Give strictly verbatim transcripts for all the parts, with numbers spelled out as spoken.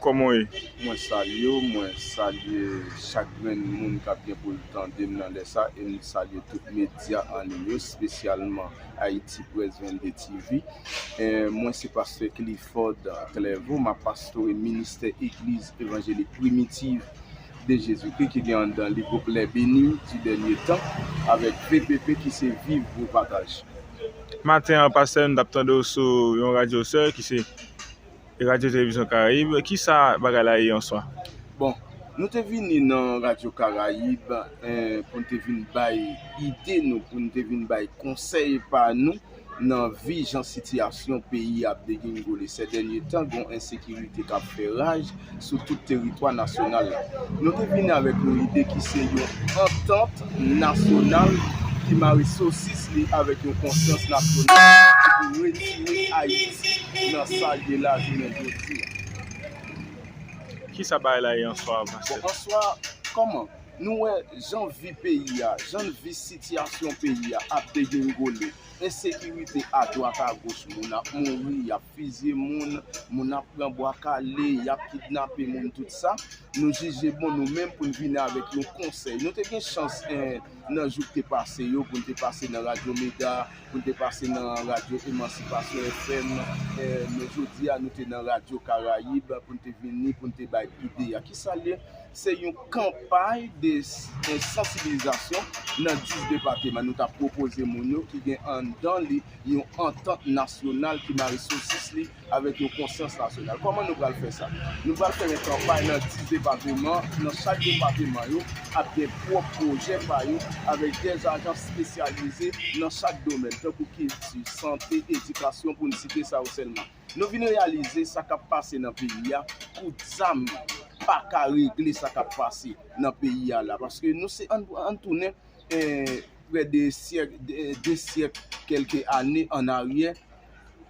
Kòman w ye? Mwen salye w, mwen salye chak grenn moun k ap gen pou l tande m nan lè sa, e m salye tout medya an liy yo, espesyalman Haiti Press vennde T V. E mwen se pastè Clifford Clairvaux, m ap pastore ministè Egliz Evanjelik Primitiv de Jezikri ki gen anndan li gwoup Les Bénis du Dernier Temps avèk V P P ki se Viv pou Pataje. Maten an, pastè, nou t ap tande w sou yon radyo sè ki se Radyo Televizyon Karayib. Kisa bagay la ye an swa? Bon, nou te vini nan Radyo Karayib eh, pou n te vin bay ide nou, pou n te vin bay konsèy pa nou nan vi jan sitiyasyon peyi ap degingole. Sè dènye tan, gen yon ensekirite k ap fè raj sou tout teritwa nasyonal la. Nou te vini avèk yon ide ki se yon antant nasyonal ki mare sosis li avèk yon konsyans nasyonal ki pou retire Ayiti nan sa l ye la jounen jodi a. Kisa bagay la ye an swa, pastè? Bon, an swa, kòman? Nou wè jan vi peyi a, jan vi sitiyasyon peyi a ap degingole. Ensekirite adwat agoch, moun ap mouri, y ap fizye moun, moun ap pran bwa kale, y ap kidnape moun, tout sa. Nou jije bon nou menm pou n vini avèk yon konsèy. Nou te gen chans eh, nan jou k te pase yo pou n te pase nan Radyo Mega, pou n te pase nan Radyo Emansipasyon F M, eh, men jodi a nou te nan Radyo Karayib pou n te vini, pou n te bay ide a. Kisa l ye? Se yon kanpay de s- eh, sansibilizasyon nan dis depateman. Nou t ap pwopoze moun yo ki gen anndan li yon antant nasyonal ki mare sosis li avèk yon konsyans nasyonal. Kòman nou pral fè sa? Nou pral fè yon kanpay nan dis depateman. Nan chak depateman yo ap gen pwòp pwojè pa yo avèk dè ajan espesyalize nan chak domèn, tankou kilti, sante, edikasyon, pou n site sa yo sèlman. Nou vin reyalize sa k ap pase nan peyi a, kout zam pa ka regle sa k ap pase nan peyi a la. Paske nou se, ann, ann tounen eh, prè de syèk, de, de syèk, kèlke ane ann aryè,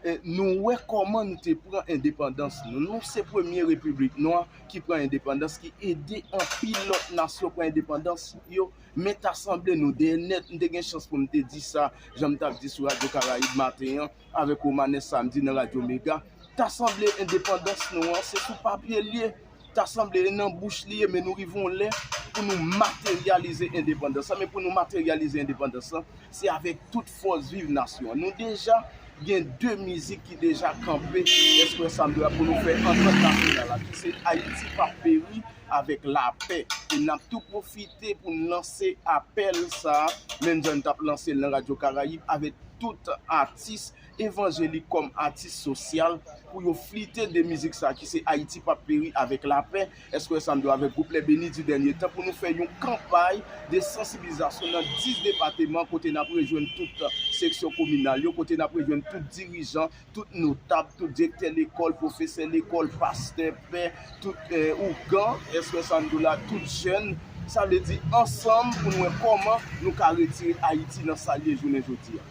eh, nou wè kòman nou te pran endepandans nou. Nou se premye repiblik nwa ki pran endepandans, ki ede anpil lòt nasyon pran endepandans yo. Men ta sanble nou dèyè nèt. M te gen chans pou m te di sa, jan m t ap di sou Radyo Karayib maten an, avèk Romanes samdi nan Radyo Mega. Ta sanble endepandans nou an, se sou papye l ye. Ta sanble e nan bouch li ye, men nou rive yon lè pou nou materyalize endepandans lan. Men pou nou materyalize endepandans lan, se avèk tout fòs viv nasyon an. Nou deja gen de mizik ki deja kanpe, èske w wè sa m di w la, pou nou fè antant nasyonal la, ki se Ayiti p ap peri avèk lapè. E n ap tou pwofite pou n lanse apèl sa a, menm jan n t ap lanse l nan Radyo Karayib, avèk tout atis evanjelik kòm atis sosyal pou yo flite de mizik sa ki se Ayiti p ap peri avèk lapè, èske w wè sa m di w, avèk gwoup Les Bénis du Dernier Temps pou nou fè yon kanpay de sansibilizasyon nan dis depateman kote n ap rejwenn tout seksyon kominal yo, kote n ap rejwenn tout dirijan, tout notab, tout direktè lekòl, pwofesè lekòl, pastè, pè, tout eh, ougan, èske w wè sa m di w la, tout jèn, sa vle di ansanm pou nou wè kòman nou ka retire Ayiti nan sa l ye jounen jodi a.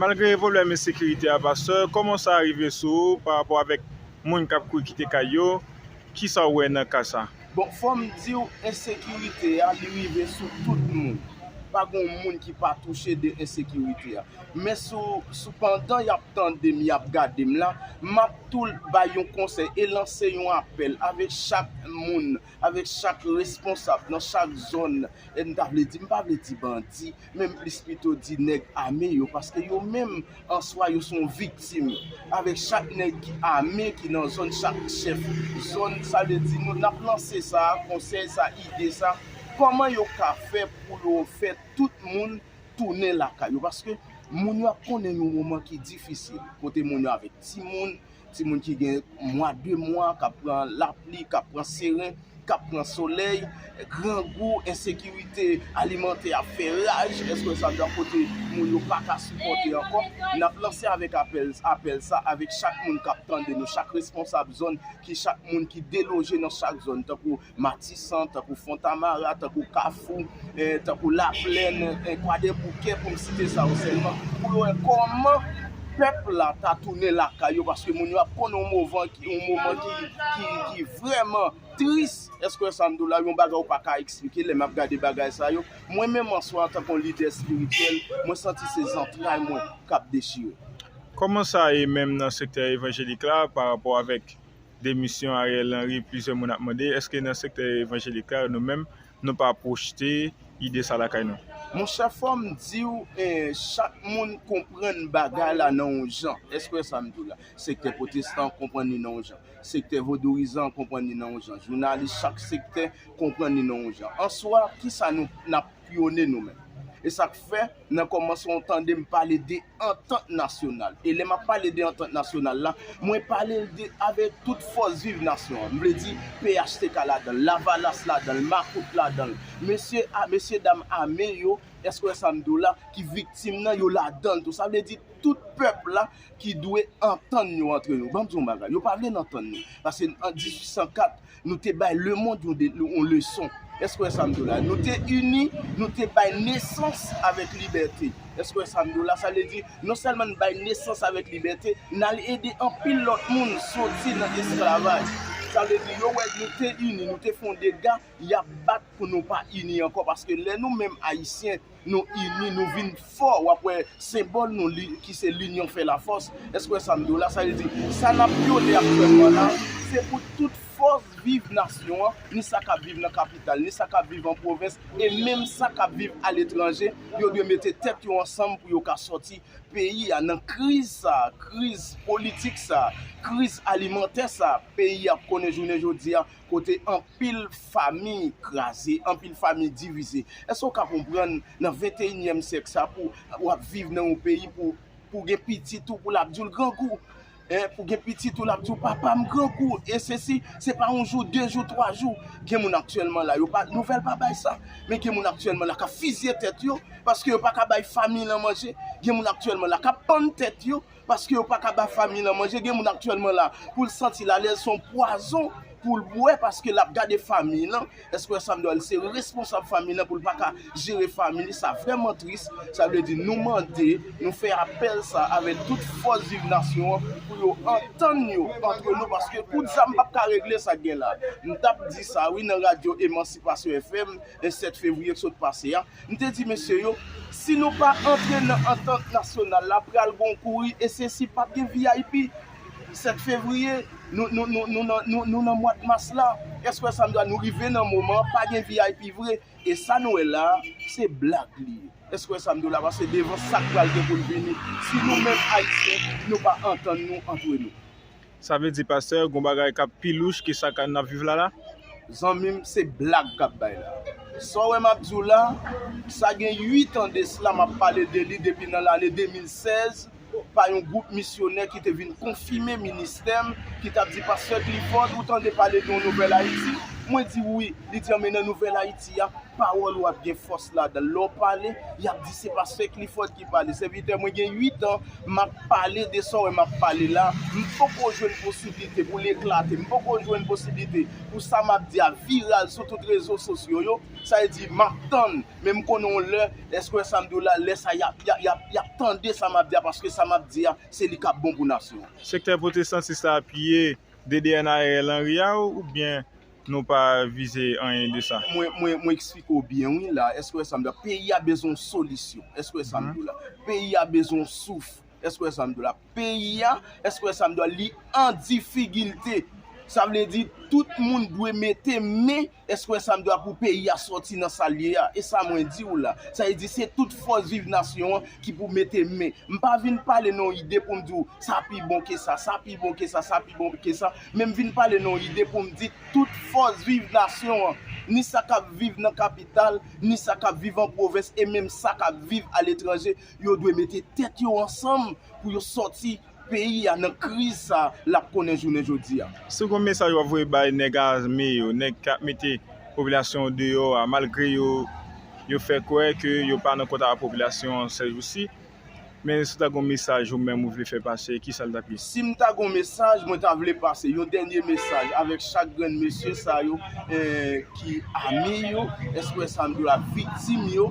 Malgre pwoblèm ensekirite a, pastè, kòman sa rive sou ou pa rapò avèk moun k ap kouri kite kay yo? Kisa w wè nan ka sa? Bon, fò m di w, ensekirite a, li rive sou tout moun. Pa gen yon moun ki pa touche de ensekirite a. Men sou, sou pandan y ap tande m, y ap gade m la, m ap tou bay yon konsèy e lanse yon apèl avèk chak moun, avèk chak responsab nan chak zòn. E m ta vle di, m pa vle di bandi, men m plis pito di nèg ame yo, paske yo menm an swa yo se yon viktim. Avèk chak nèg ki ame ki nan zòn, chak chèf zòn, sa vle di nou n ap lanse sa, konsèy sa, ide sa, kòman yo ka fè pou yo fè tout moun tounen lakay yo, paske moun yo ap konnen yon moman ki difisil, kote moun yo avèk timoun, timoun ki gen mwa, de mwa, k ap pran lapli, k ap pran seren, k ap pran solèy, grangou, ensekirite alimantè ap fè raj, èske w wè sa m di w la, kote moun yo pa ka sipòte ankò. N ap lanse avèk apèl, apèl sa avèk chak moun k ap tande nou, chak responsab zòn, ki chak moun ki deloje nan chak zòn, tankou Matisan, tankou Fontamara, tankou Kafou, eh, tankou Laplèn, eh, Kwadèboukè, pou m site sa yo sèlman, pou yo wè kòman pèp la ta tounen lakay yo, paske moun yo ap konnen yon moman ki, yon moman ki, ki, ki vrèman tris. Èske w wè sa m di w la, yon bagay ou pa ka eksplike lè m ap gade bagay sa yo? Mwen menm an swa, antanke yon lidè espirityèl, mwen santi se zantray mwen k ap dechire. Kòman sa ye menm nan sektè evanjelik la pa rapò avèk demisyon Ariel Henry, plizyè moun ap mande, èske nan sektè evanjelik la, nou menm, nou pa pwojte ide sa lakay nou? Monchè, fò m di w, eh, chak moun konprann bagay la nan yon jan. Èske w wè sa m di w la? Sektè pwotestan konprann li nan yon jan. Sektè vodouyizan konprann li nan yon jan. Jounalis chak sektè konprann li nan yon jan. Answa, kisa nou n ap piyone nou menm? E sa k fè, nan kòmansman, w tande m pale de antant nasyonal. E lè m ap pale de antant nasyonal la, mwen pale l de, avèk tout fòs viv nasyon an. M vle di P H T K ladan l, Lavalas ladan l, Makout ladan l. Mesye a, mesye dam ame yo, èske w wè sa m di w la, ki viktim nan, yo ladan l tou. Sa vle di tout pèp la ki dwe antann yo antre yo. Ban m di w yon bagay, yo pa vle n antann nou. Paske an dizuit san kat, nou te bay lemonn yon, de- yon leson. Èske w wè sa m di w la? Nou te ini, nou te bay nesans avèk libète. Èske w wè sa m di w la? Sa vle di, non sèlman n bay nesans avèk libète, n al ede anpil lòt moun soti nan esklavaj. Sa vle di, yo wè nou te ini, nou te fè yon dega, y ap bat pou nou pa ini ankò. Paske lè nou menm Ayisyen, nou ini, nou vin fò, w ap wè senbòl nou li, ki se linyon fè lafòs. Èske w wè sa m di w la? Sa vle di, sa n ap piyone aktyèlman la, se pou tout fòs viv nasyon an, ni sa k ap viv nan kapital, ni sa k ap viv an pwovens, e menm sa k ap viv aletranje, yo dwe mete tèt yo ansanm pou yo ka sòti peyi a nan kriz sa, kriz politik sa, kriz alimantè sa, peyi a konnen jounen jodi a, kote anpil fanmi kraze, anpil fanmi divize. Èske w ka konprann nan venteyinyèm syèk sa pou w ap viv nan yon peyi pou, pou gen pitit ou pou l ap di w l grangou? Hein, pou gen pitit ou l ap di w papa m grangou, e sesi, se pa yon jou, de jou, twa jou. Gen moun aktyèlman la, yo pa, nouvèl pa bay sa. Men gen moun aktyèlman la k ap fizye tèt yo, paske yo pa ka bay fanmi lan manje. Gen moun aktyèlman la k ap pann tèt yo, paske yo pa ka ba fanmi lan manje. Gen moun aktyèlman la, pou l santi l alèz, se yon pwazon pou l bwè, paske l ap gade fanmi lan. Èske w wè sa m di w la? Li se responsab fanmi lan, pou l pa ka jere fanmi li. Sa vrèman tris. Sa vle di, nou mande, nou fè apèl sa avèk tout fòs viv nasyon an, pou yo antann yo antre nou, paske kout zam p ap ka regle sa k gen la. M t ap di sa, wi, nan radyo Emansipasyon F M, le sèt fevriye k sot pase a. M te di mesye yo, si nou pa antre nan antant nasyonal la, pral gon kouri, e sesi p ap gen V I P. Sèt fevriye, nou, nou, nou, nou, nan, nou, nou nan mwa mas la. Èske w wè sa m di w la? Nou rive nan moman, pa gen V I P vre. E sa nou wè la, se blag li ye. Èske w wè sa m di w la? Paske devan sa k pral gen pou l vini, si nou menm Ayisyen, nou pa antann nou antre nou. Sa vle di, pastè, gon bagay k ap pi louch ke sa k n ap viv la la? Zanmi m, se blag k ap bay la. Sa w wè m ap di w la, sa gen uit an de sila, m ap pale de li depi nan lane de mil sèz, pa yon gwoup misyonè ki te vin konfime ministè m, ki t ap di, Pastè Clifford, ou tande pale de yon nouvèl Ayiti? Mwen di, wi. Li di, anben, nan nouvèl Ayiti a, pawòl ou ap gen fòs ladan l. Lè w pale, y ap di se pastè Clifford ki pale. Sèvitè mwen gen uit an, m ap pale de sa w wè m ap pale la. M poko jwenn posiblite pou l eklate. M poko jwenn posiblite pou sa m ap di a viral sou tout rezo sosyo yo. Sa vle di, m ap tann. Men m konnen yon lè, èske w wè sa m di w la, lè sa y ap, y ap, y ap, y ap tande sa m ap di a, paske sa m ap di a, se li k ap bon pou nasyon an. Sektè pwotestantis la apiye D D N Ariel Henry a, oubyen nou pa vize anyen de sa? Mwen, mwen, mwen eksplike w byen, wi, la. Èske w wè sa m di w la? Peyi a bezwen yon solisyon. Èske w wè sa m di w la? Peyi a bezwen yon souf. Èske w wè sa m di w la? Peyi a, èske w wè sa m di w la? Li an difikilte. Sa vle di, tout moun dwe mete men, èske w wè sa m di w la, pou peyi a sòti nan sa l ye a. E sa mwen di w la. Sa vle di, se tout fòs viv nasyon an ki pou mete men. M pa vin pale nan yon ide pou m di w, sa pi bon ke sa, sa pi bon ke sa, sa pi bon ke sa. Men m vin pale nan yon ide pou m di tout fòs viv nasyon an, ni sa k ap viv nan kapital, ni sa k ap viv an pwovens, e menm sa k ap viv aletranje, yo dwe mete tèt yo ansanm pou yo sòti peyi a nan kriz sa l ap konnen jounen jodi a. Si w gon mesaj w ap voye bay nèg ame yo, nèg k ap mete popilasyon an deyò a, malgre yo, yo fè kwè ke yo pa nan kontak ak popilasyon an sèjousi, men si w ta gon mesaj ou menm ou vle fè pase, kisa l t ap ye? Si m ta gon mesaj, mwen ta vle pase yon dènye mesaj avèk chak grenn mesye sa yo, eh, ki ame yo, èske w wè sa m di w la, viktim yo,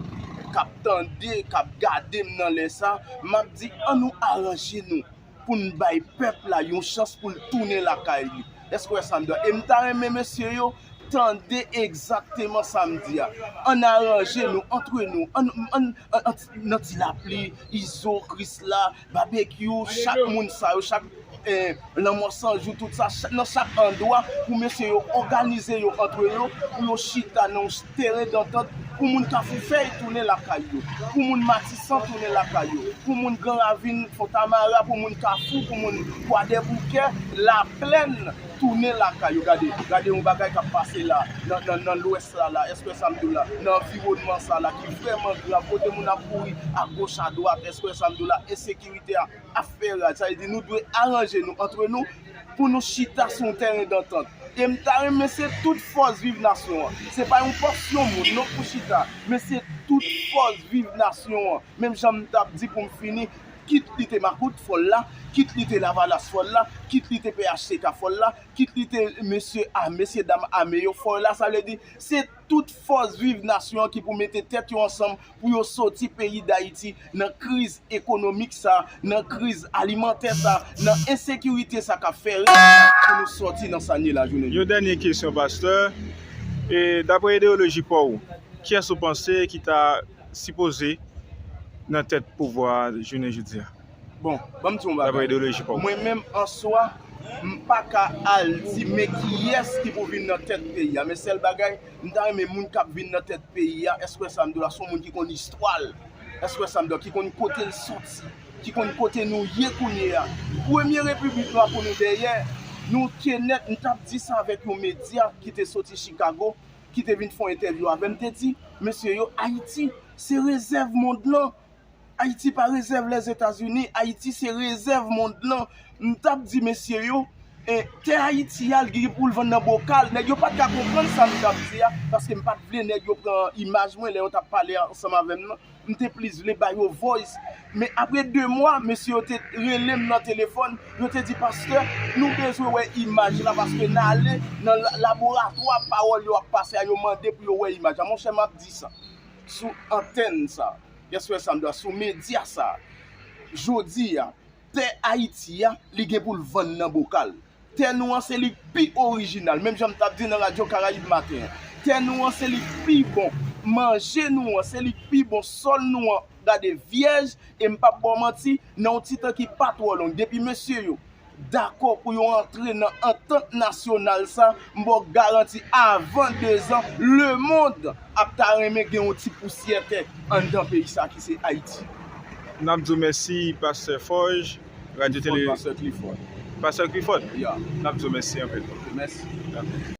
k ap tande, k ap gade m nan lè sa, m ap di, ann nou aranje nou pou n bay pèp la yon chans pou l tounen lakay li. Èske w wè sa m di w la? E m ta renmen mesye yo tande egzakteman sa m di a. Ann aranje nou, antre nou, ann, ann, ann, ann, nan Ti Lapli, Izo, Krisla, Babekyou, chak moun sa yo, chak eh, Lanmò San Jou, tout sa, cha- nan chak andwa, pou mesye yo òganize yo antre yo, pou yo chita nan yon teren dantant, pou moun Kafou Fèy tounen lakay yo, pou moun Matisan tounen lakay yo, pou moun Gran Ravin, Fontamara, pou moun Kafou, pou moun Kwadèboukè, Laplèn, tounen lakay yo. Gade, gade yon bagay k ap pase la, nan, nan, nan lwès la, la, èske sa m di w la, nan anviwònman sa la, ki vrèman grav, kote moun ap mouri agoch adwat, èske sa m di w la, ensekirite a ap fè raj. Sa vle di, nou dwe aranje nou antre nou pou nou chita sou yon teren dantant. E m ta renmen se tout fòs Viv Nasyon an. Se pa yon pòs yon moun, non, pou chita, men se tout fòs Viv Nasyon an. Menm jan m t ap di pou m fini, kit li te Makout, fò l la, kit li te Lavalas, fò l la, kit li te P H T K, fò l la, kit li te mesye a, mesye dam ame yo, fò l la, sa vle di, se tout fòs Viv Nasyon an ki pou mete tèt yo ansanm pou yo soti peyi Dayiti nan kriz ekonomik sa, nan kriz alimantè sa, nan ensekirite sa k ap fè rèv pou nou sòti nan sa n ye la jounen jodi. Yon dènye kesyon, pastè. E, dapre ideyoloji pa w, kiyès ou panse ki ta sipoze nan tèt pouvwa a jounen jodi a? Bon, ban m di yon bagay. Dapre ideyoloji pa w. Mwen menm, an swa, m pa ka al di men kiyès ki pou vin nan tèt peyi a. Men sèl bagay, m ta renmen moun k ap vin nan tèt peyi a, èske sa m di w la, se yon moun ki konn istwa l? Èske sa m di w la, ki konn kote l soti? Ki konn kote nou ye kounye a? Premye repiblik nou a pou nou dèyè. Nou te nèt, m t ap di sa avèk yon medya ki te soti Chicago, ki te vin fè yon entèvyou avè m, te di, mesye yo, Ayiti, se rezèv mond lan. Ayiti pa rezèv Lèzetazini, Ayiti se rezèv mond lan. M t ap di mesye yo, e, tè Ayiti a, li gen pou l vann nan bokal. Nèg yo pa t ka konprann sa m t ap di a, paske m pa t vle nèg yo pran imaj mwen lè yo t ap pale ansanm avè m nan. M te plis vle ba yo voice. Men apre de mwa, mesye yo te rele m nan telefòn, yo te di, pastè, nou bezwen wè imaj la, paske n ale nan la- laboratwa pawòl yo ap pase a, yo mande pou yo wè imaj la. Monchè, m ap di sa sou antèn sa. Èske sa m di w la, sou medya sa, jodi a, tè Ayiti a, li gen pou l vann nan bokal. Tè nou an, se li k pi orijinal. Menm jan m t ap di nan Radyo Karayib maten an, tè nou an, se li k pi bon. Manje nou an, se li k pi bon. Sòl nou an, gade, vyèj, e m p ap ba w manti, nan yon ti tan ki pa twò long, depi mesye yo dakò pou yo antre nan antant nasyonal sa, m ba w garanti, avan dezan, lemonn ap ta renmen gen yon ti pousyè tè anndan peyi sa ki se Ayiti. N ap di w mèsi, pastè Forge, Radyo Tele. Clifford, pastè Clifford. Pastè Clifford, ya. N ap di w mèsi anpil. Mèsi.